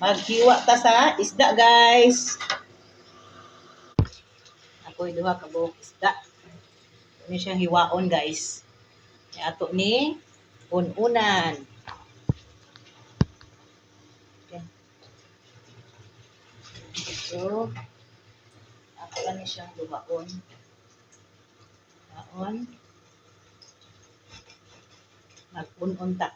Maghiwa ta sa isda, guys. Ako'y duha ka buok isda. Ano siyang hiwaon, guys. Ato ni ununan. Okay. So, ako lang ni siyang duhaon. Duhaon. Mag-un-un ta.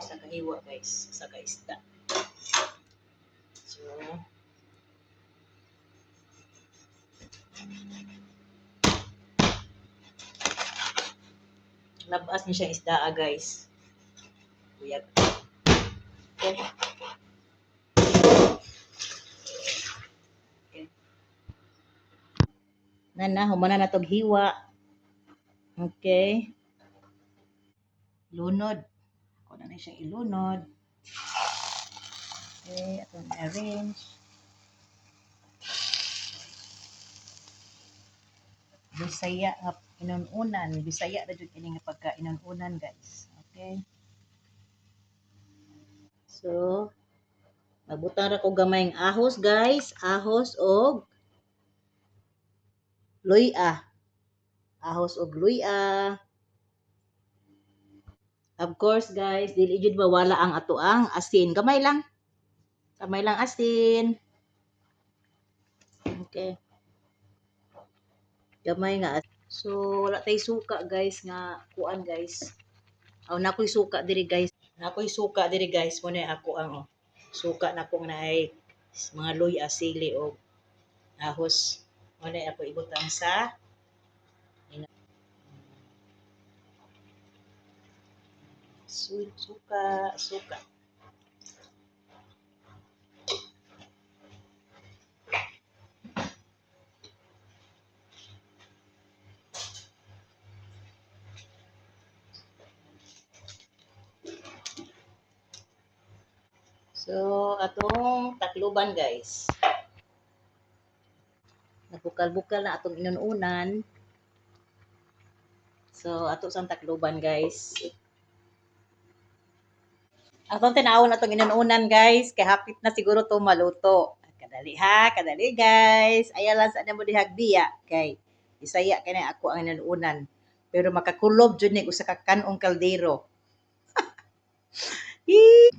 Sa kahiwa, guys, sa kaisda. So, labas ni siya isda, ah, guys. Buyag. Okay. Okay. Nana, humana na tog hiwa. Okay. Lunod. Ako na siyang ilunod. Okay, atong arrange. Bisaya nga inununan. Bisaya na jud kini nga pagka inununan, guys. Okay. So, magbutang ra ko gamayng ahos, guys. Ahos og luya. Ahos og luya. Of course, guys, dili jud mawala ang atoang asin. Gamay lang. Gamay lang asin. Okay. Gamay nga. So, wala tay suka, guys, nga kuan, guys. Aw, nakoy suka diri, guys. Nakoy suka diri, guys. Mo na ako ang, oh, suka na kong naay mga luya, sili og ahos. Mo na ako ibutang sa suka, suka. So, atong takluban, guys. Nagbukal-bukal na atong inununan. So, ato sang takluban, guys. Atong tinawon atong inununan, guys. Kay hapit na siguro to maluto. Kadali ha, kadali, guys. Ayaw lang sa mo dihag biya. Kay Bisaya kay na ako ang inununan. Pero makakulob jud ni usa ka kan-ong kaldero.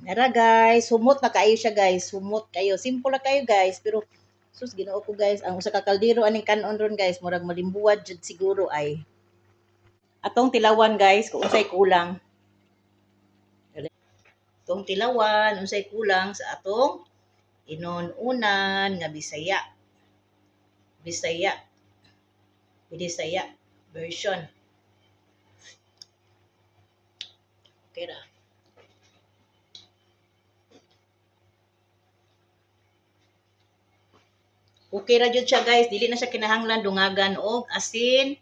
Nara, guys, humot na kaayo siya, guys. Humot kayo. Simple na kayo, guys, pero sus, Ginoo ko, guys, ang usa ka kaldero aning kan-on ron, guys, murag malimbuwad jud siguro ay. Atong tilawan, guys, kung unsay kulang. Atong tilawan unsay kulang sa atong inununan nga Bisaya. Bisaya. Bisaya version. Okay ra. Okay ra jud siya, guys, dili na siya kinahanglan dungagan og asin.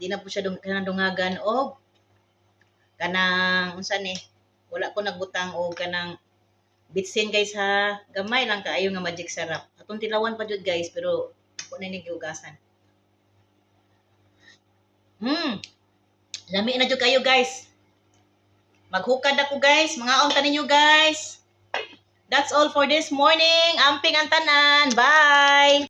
Di na po siya kinahanglan dungagan og kanang unsa ni. Wala ko nagbutang og kanang bitsin, guys, ha. Gamay lang kaayo nga Magic Sarap. Atong tilawan pa jud, guys, pero ako na ni gihugasan. Lami na jud kayo, guys. Maghukad ako, guys. Mangaon ta ninyo, guys. That's all for this morning. Amping ang tanan. Bye!